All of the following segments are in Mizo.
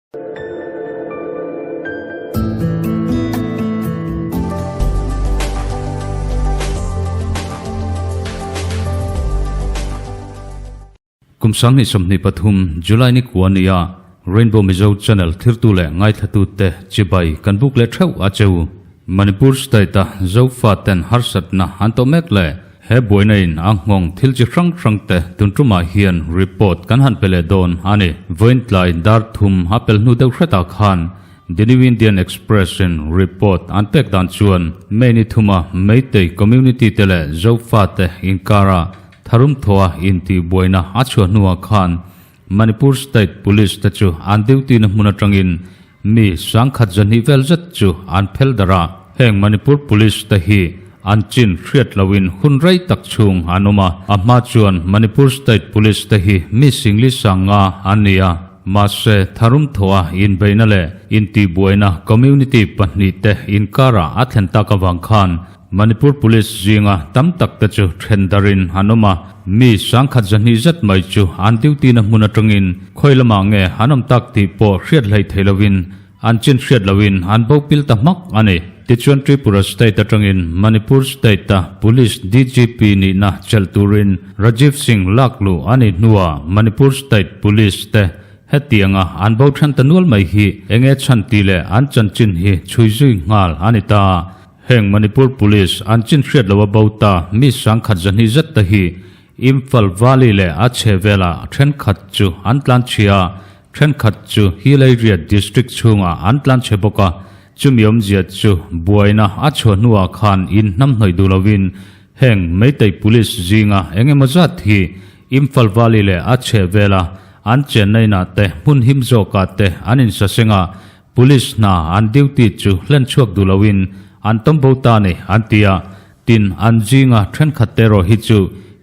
Kum 2023 July ni kua nia Rainbow Mizo Channel thirtu leh ngaithlatute chibai kan buk leh theuh a cheu. Manipur State-a Zofa ten harsatna an tawh mek leh he buaina in a nghawng thil chi hrang hrang te tun tumah hian report kan han pe leh dawn a ni. Vawiin tlai dar thum a pel hnu deuh hretah khan The New Indian Express in report an pek dan chuan May ni thuma Meitei community te leh Zofa te inkara Tharum thaw a intihbuaina a chhuah hnuah khan Manipur State Police te chu an duty na hmun atangin mi sangkhat zahnih vel zet chu an phel darh a. Heng Manipur Police te hi an chin hriat loin hun rei tak chhung an awm a. A hma chuan Manipur State Police te hi mi singli sang nga an ni a. Mahse, tharum thaw a inbeihna leh intihbuaina community pahnihte inkarah a thlen tak avang khan Manipur Police zinga tam tak te chu then darin an awm a, mi sangkhat zahnih zet mai chu an duty na hmun atangin khawi lamah nge an awm tak tih pawh hriat hleih thei lovin an chin hriat lohin an bo pil ta hmak a ni. Tichuan Tripura State atangin Manipur State a Police DGP nihna chelh turin Rajiv Singh lak luh a nih hnuah Manipur State Police te hetianga an bo then ta nual mai hi enge chhan tih leh an chanchin hi chhui zui nghal a ni ta. Heng Manipur Police an chin hriat lo a bo ta mi sangkhat zahnih zet te hi Imphal Valley leh a chhehvelah thenkhat chu an tlan chhia a, thenkhat chu Hill Area District chhungah an tlan chhe bawk a, chumi awmzia chu buaina a chhuah hnuah khan in hnamhnawih duh lovin heng Meitei Police zinga eng emaw zat hi Imphal Valley leh a chhehvela an chenna inah te hmun him zawkah te an insaseng a, Police hna an duty chu hlen chhuak duh loin an tawm bo ta ni an ti a, tin an zinga thenkhat te erawh hi chu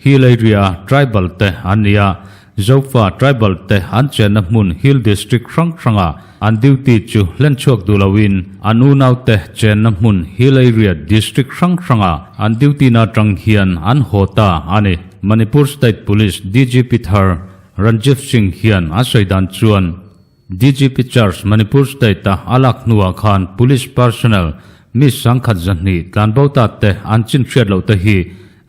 Hill area tribal te an ni a, Zofa tribal te an chenna hmun Hill district hrang hranga an duty chu hlen chhuak duh loin an unau te chenna hmun Hill area district hrang hranga an duty na atang hian an haw ta a ni. Manipur State Police DGP thar Ranjeev Singh hian a sawi dan chuan, DGP charge Manipur State a a lak hnuah khan Police personnel mi sangkhat zahnih tlanbo ta te an chin hriat loh te hi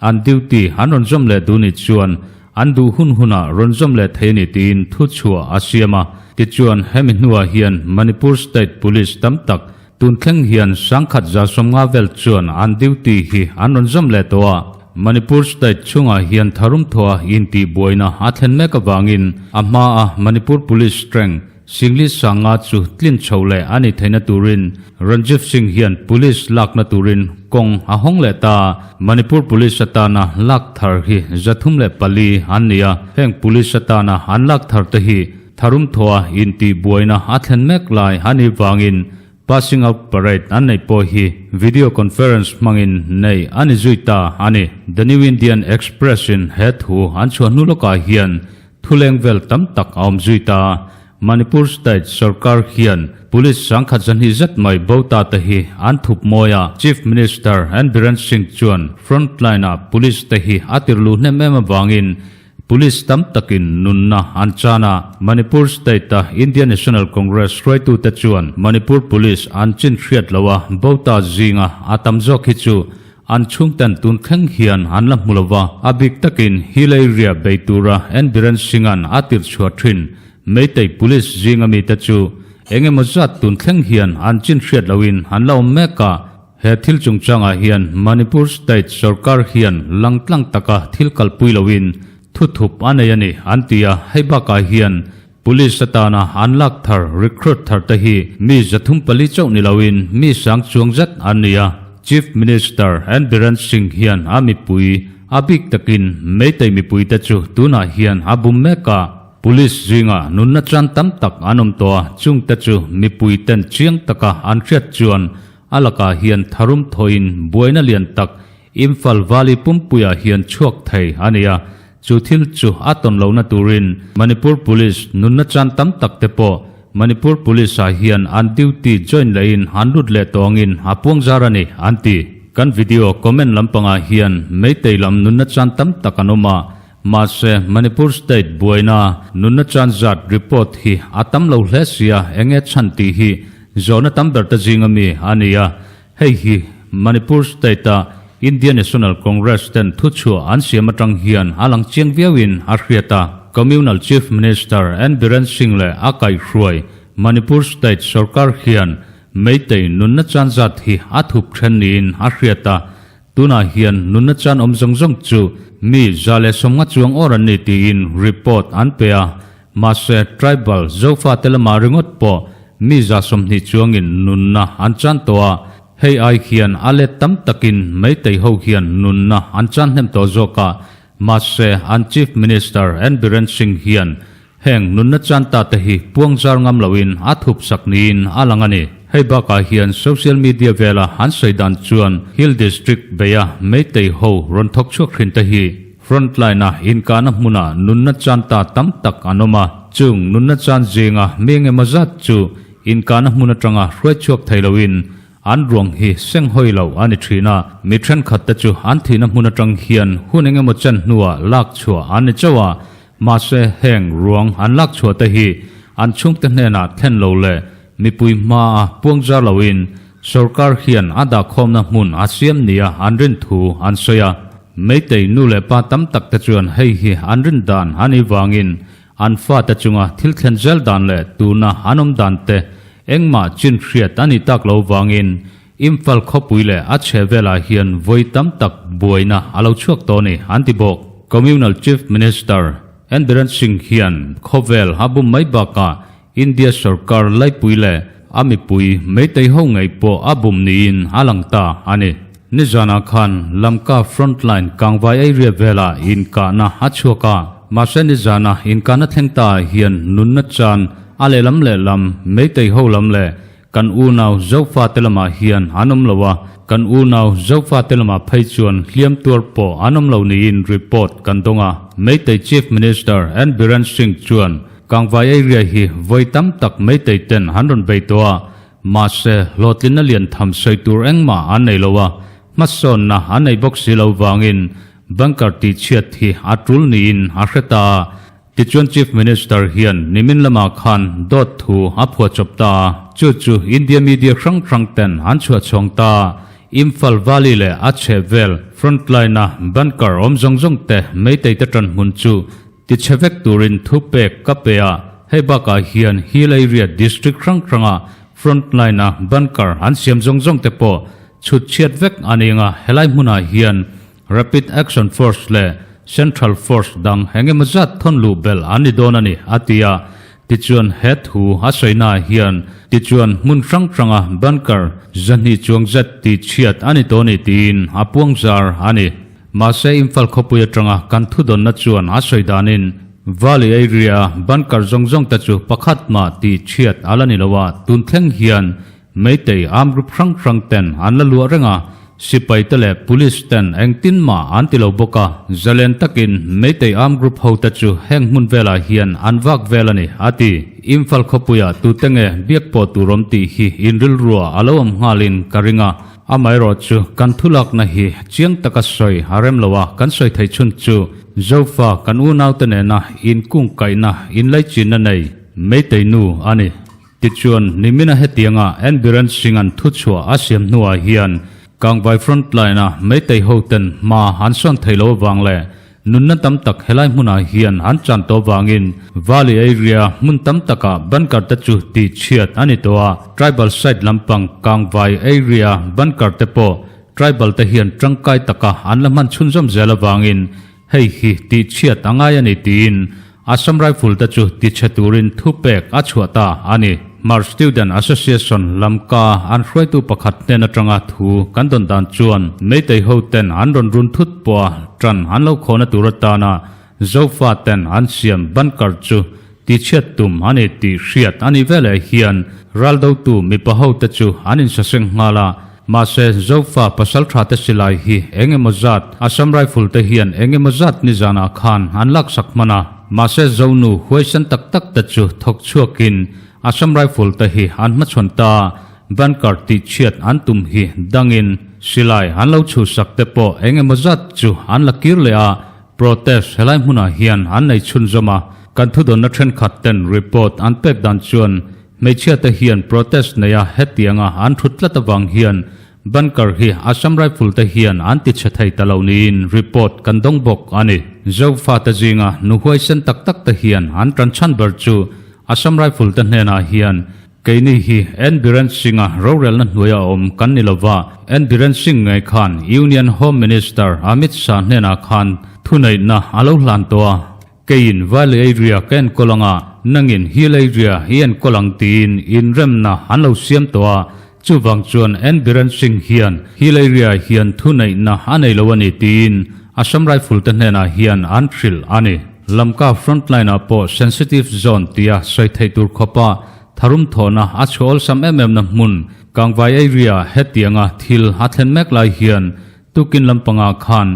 an duty an rawn zawm leh duh nih chuan an duh hun hunah rawn zawm leh thei a ni tiin thu chhuah a siam a. Tichuan hemi hnuah hian Manipur State Police tam tak tun thleng hian sangkhat 150 vel chuan an duty hi an rawn zawm leh tawh a. Manipur State chhungah hian tharum thawha intihbuaina a thlen mek avangin a hmaa Manipur Police strength Singli Sanga chu tlin chho leh a ni theihna turin Ranjiv Singh hian Police lakna turin kawng a hawng leh ta. Manipur Police atana lak thar hi 304 an ni a, heng Police atana an lak thar te hi tharum thawha intihbuaina a thlen mek lai a nih vangin Passing out parade an neih pawh hi video conference hmangin nei a ni zui ta a ni. The New Indian Express in he thu an chhuah hnu lawkah hian thuleng vel tam tak a awm zui ta. Manipur State sorkar hian Police sangkhat 200 zet mai bo ta te hi an thup mawi a, Chief Minister N Biren Singh chuan frontline ah Police te hi a tirluh hnem em avangin Police tam takin nunna an chan a, Manipur State-a Indian National Congress hruaitute chuan Manipur Police an chin hriat lo a, bo ta zinga a tam zawk hi chu an chhungten tun thleng hian an la hmu lo va, a bik takin Hill Area bei tura N Biren Singh-a'n a tirh chhuah thin Meitei Police zinga mite chu eng emaw zat tun thleng hian an chin hriat loin an la awm mek a. He thil chungchangah hian Manipur State sorkar hian langtlang taka thil kalpui loin thuthup a nei a ni an ti a, hei bakah hian Police atana an lak thar, recruit thar te hi mi 304 chauh ni loin mi sang chuang zet an ni a. Chief Minister N Biren Singh hian a mipui, a bik takin Meitei mipuite chu tunah hian a bum mek a. Police zinga nunna chan tam tak an awm tawh a, chungte chu mipuiten chiang taka an hriat chuan A lakah hian tharum thawhin buaina lian tak Imphal Valley pumpuiah hian chhuak thei a ni a, chu thil chu a tawn lohna turin Manipur Police nunna chan tam tak te pawh Manipur Police ah hian an duty join lehin an lut leh tawh angin a puang zar a ni, an ti. Kan video comment lampangah hian Meitei lam nunna chan tam tak an awm a. Mahse, Manipur state buaina nunna chan zat report hi a tam lo hle sia enge chhan tih hi zawhna tam ber te zinga mi a ni a. Hei hi Manipur state-a Indian National Congress ten thuchhuah an siam atang hian a lang chiang viauin a hriat a. Communal Chief Minister N Biren Singh leh a kaihhruai Manipur state sorkar hian Meitei nunna chan zat hi a thup then niin a hriat a. Tunah hian nunna chan awm zawng zawng chu mi 150 chuang awr an ni tiin report an pe a. Mahse, tribal Zofate lamah ringawt pawh mi 20 chuangin nunna an chan tawh a, hei ai hian a let tam takin Meitei ho hian nunna an chan hnem tawh zawk a. Mahse, an Chief Minister N Biren Singh hian Heng nunna chan ta te hi puang zar ngam loin a thup sak niin a lang a ni. Hei bakah hian social media vela an sawi dan chuan Hill District beia Meitei ho rawn thawk chhuak hrin te hi frontline-a inkahna hmunah nunna chan ta tam tak an awm a. Chung nunna chan zinga mi engemaw zat chu inkahna hmun atanga hruai chhuak thei loin an ruang hi seng hawi lo a ni thin a. Mi thenkhat te chu an thihna hmun atang hian hun engemaw chen hnuah lak chhuah an ni chauh a. Mahse, heng ruang an lak chhuah te hi an chhungte hnenah thlen lo leh mipui hmaa puang zar loin sorkar hian a dahkhawmna hmun a siam nia an rin thu an sawi a. Meitei nu leh pa tam tak te chuan hei hi an rin dan a nih vangin an fate chunga thil thlen zel dan leh tuna an awm dan te engmah chin hriat a nih tak lo vangin Imphal khawpui leh a chhe velah hian vawi tam tak buaina a lo chhuak tawh a ni, an ti bawk. Communal Chief Minister N Biren Singh hian khawvel a bum mai bakah India sorkar laipui leh a mipui Meitei ho ngei pawh a bum niin a lang ta a ni. Nizanah khan Lamka frontline Kangvai area velah inkahna a chhuak a, mahse nizana inkahna thleng ta ah hian nunna chan a lehlam lehlam Meitei ho lam leh Kan unau Zofate lamah hian an awm lo a, kan unau Zofate lamah phei chuan hliam tuar pawh an awm lo niin report kan dawng a. Meitei Chief Minister N Biren Singh chuan Kangvai area hi vawi tam tak Meitei ten an rawn bei tawh a, mahse hlawhtlinna lian tham sawi tur engmah an nei lo a, hmasawnna an nei bawk si lo vangin bunker tihchhiat hi a tul niin a hre ta a. Tichuan Chief Minister hian nimin lamah khan dawt thu a phuahchawp ta a, chu chu India media hrang hrang ten an chhuahchhawng ta a, Imphal Valley leh a chhehvel frontline-a bunker awm zawng zawng te Meitei te tan hmun chu tichhe vek turin thu pek ka pe a, hei bakah hian Hill Area District hrang hranga frontline-a bunker an siam zawng zawng te pawh chhut chhiat vek a ni ang a, helai hmunah hian Rapid Action Force leh Central Force dang engemaw zat thawn luh belh an ni dawn a ni, a ti a. Tichuan he thu a sawinaah hian tichuan hmun hrang hranga bunker 200 chuang zet tih chhiat a ni tawh a ni tiin a puang zar a ni. Mahse Imphal khawpui atanga kan thudawnna chuan a sawi danin Valley area bunker zawng zawng te chu pakhat mah tih chhiat a la ni lo a, tun thleng hian Meitei armed group hrang hrang ten an la luah reng a, sipai te leh police ten engtin mah an ti lo bawk a, zalen takin Meitei armed group ho te chu heng hmun velah hian an vak vel a ni, a ti. Imphal khawpuiah tute nge biak pawh tur awm tih hi inrilruah a lo awm nghalin ka ring a, amaherawhchu kan thulakna hi chiang taka sawi a rem lo a, kan sawi theih chhun chu Zofa kan unaute nena inkungkaihna inlaichinna nei Meitei nu a ni. Tichuan, nimina hetianga N Biren Singh-a'n thuchhuah a siam hnuah hian Kangvai frontline-a Meitei hoten hma an sawn thei lo avang leh nunna tam tak helai hmunah hian an chan tawh avangin Valley area hmun tam takah bunker te chu tihchhiat a ni tawh a, tribal side lampang Kangvai area bunker te pawh tribal te hian tangkai taka an la hman chhunzawm zel avangin Hei hi tihchhiat a ngai a ni tiin Assam Rifle te chu tichhe turin thupek a chhuah ta a ni. Hmar Student Association Lamka an hruaitu pakhat hnen atanga thu kan dawn dan chuan Meitei ho ten an rawn run thut pawha tan an lo khawhna tur atana Zofa ten an siam bunker chu tichhiat tum a ni tih hriat a nih veleh hian raldotu mipa ho te chu an insaseng nghal a. Mahse, Zofa pasaltha te silai hi eng emaw zat Assam Rifle te hian eng emaw zat nizanah khan an laksak hman a. Mahse, Zonu huaisen tak tak te chu thawk chhuakin Assam Rifle te hi an hmachhawn ta a, bunker tihchhiat an tum hi dangin silai an lo chhuhsak te pawh eng emaw zat chu an la kir leh a. Protest helai hmunah hian an nei chhunzawm a, kan thudawnna thenkhat ten report an pek dan chuan hmeichhia te hian protest neia hetianga an thut tlat avang hian Bunker hi Assam Rifle te hian an ti chhe thei ta lo niin report kan dawng bawk a ni. Zofate zinga nu huaisen tak tak te hian an tan chhan ber chu Assam Rifle te hnenah hian keini hi N Biren Singh-a rorelna hnuaia awm kan ni lova, N Biren Singh ngei khan Union Home Minister Amit Shah hnenah khan thuneihna a lo hlan tawh a. Keiin Valley area ka enkawl anga, nangin Hill area i enkawl ang tiin inremna an lo siam tawh a, chuvang chuan N Biren Singh hian Hill area hian thuneihna a nei lo a ni tiin Assam Rifle te hnenah hian an hrilh a ni. Lamka frontline ah pawh sensitive zone tia sawi theih tur khawpa tharum thawhna a chhuah awlsam em em na hmun Kangvai area hetianga thil a thlen mek lai hian Tukin lampangah khan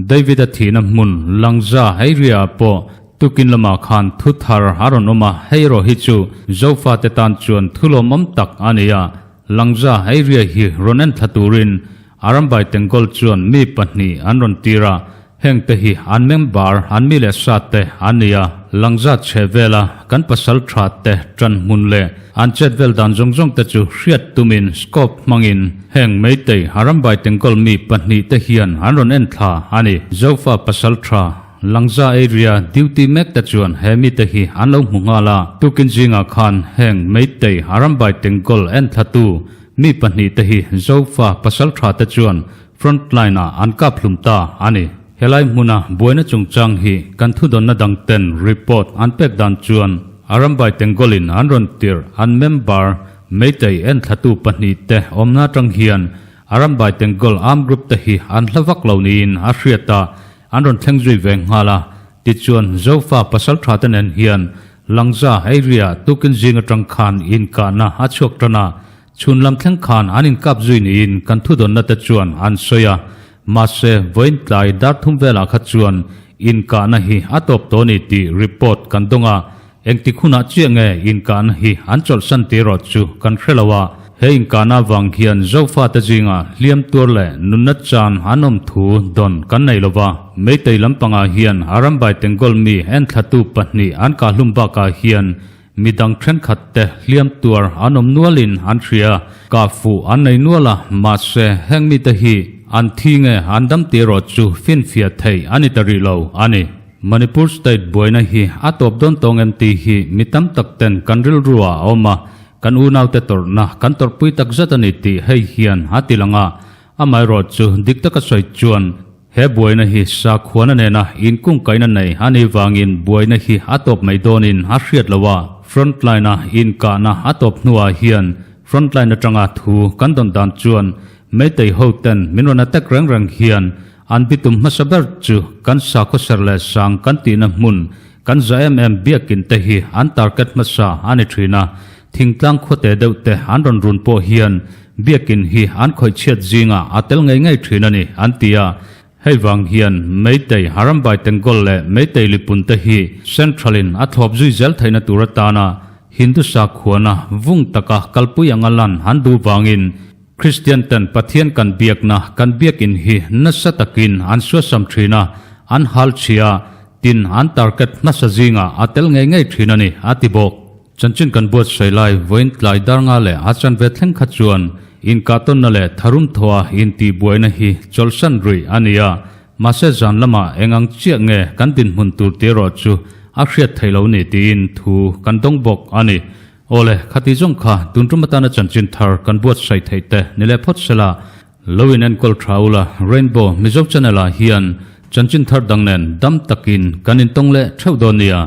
David-a thihna hmun Langza area ah pawh tukin lamah khan thu thar a rawn awm a, hei erawh hi chu Zofate tan chuan thu lawmawm tak a ni a, Langza area hi rawn en thla turin Arambai Tengol chuan mi pahnih an rawn tir a, hengte hi an member an mi leh sa te an ni a, Langza chhe vela kan pasal tha te tan hmun leh An chet vel dan zawng zawng te chu hriat tumin scope hmangin heng Meitei Harambai Tengkawl mi pahnih te hian an rawn en thla a ni. Zofa pasal tha Langza area duty mek te chuan he mite hi an lo hmu nghal a, tukin zingah khan heng Meitei Harambai Tengkawl en thlatu mi pahnih te hi Zofa pasal tha te chuan front line ah an kap hlum ta a ni. Helai hmuna buaina chungchang hi kan thudawnna dang ten report an pek dan chuan Arambai Tengolin an rawn tirh an member Meitei enthlatu pahnih te awmna atang hian Arambai Tengol armed group te hi an hla vak lo niin a hriat a, an rawn thleng zui ve nghal a. Tichuan Zofa pasaltha te nen hian Langza area tukin zing atang khan inkahna a chhuak tan a, Chhun lam thleng khan an inkap zui niin kan thudawnna te chuan an sawi a, mahse vawiin tlai dar thum velah kha chuan inkahna hi a tawp tawh a ni tih report kan dawng a, engtik hunah chiah nge inkahna hi an chawlhsan tih erawh chu kan hre lo a, he inkahna avang hian Zofate zingah hliam tuar leh nunna chan an awm thu dawn kan nei lo va, Meitei lampangah hian Arambai Tengol mi enthlatu pahnih an kahhlum bakah hian Midang thenkhat te hliam tuar an awm nualin an hria, kah fuh an nei nual a, mahse heng mite hi an thi nge an dam tih erawh chu finfiah theih a ni ta rih lo a ni. Manipur state buaina hi a tawp dawn tawng em tih hi mi tam tak ten kan rilru ah a awm a, kan unaute tawrhna kan tawrhpui tak zet a ni tih hei hian a ti lang a, amaherawh chu dik taka sawi chuan He buaina hi sakhuana nena inkungkaihna nei a nih vangin buaina hi a tawp mai dawnin a hriat lo a, frontline-a inkahna a tawp hnuah hian frontline atanga thu kan dawn dan chuan Meitei ho ten min rawn attack reng reng hian an bitum hmasa ber chu kan sakhaw ser leh sang kan tihna hmun kan za em em biakin te hi an target hmasa a ni thin a, thingtlang khuate deuh te an rawn run pawh hian Biakin hi an khawih chhiat zingah a tel ngei ngei thin a ni, an ti a. Hei vang hian Meitei Harambai Tengol leh Meitei Lipun te hi Central-in a thlawp zui zel theihna tur atana Hindu sakhuana vung taka kalpui anga lan an duh vangin Kristian ten Pathian kan biakna kan biakin hi nasa takin an suasam thin a, an hal chhia a, tin an target hmasa zingah a tel ngei ngei thin a ni, a ti bawk. Chanchin kan buatsaih lai vawiin tlai dar nga leh a chanve thleng kha chuan inkahtawnna leh tharum thawha intihbuaina hi chawlhsan ruih a ni a, mahse zan lamah eng ang chiah nge kan dinhmun tur tih erawh chu a hriat theih lo ni tiin thu kan dawng bawk a ni. Awle, khati zawng kha tun tum atana chanchin thar kan buatsaih theih te ni leh phawt sela, lo in enkawl tha ula Rainbow Mizo Channel ah hian chanchin thar dang nen dam takin kan intawng leh theuh dawn nia.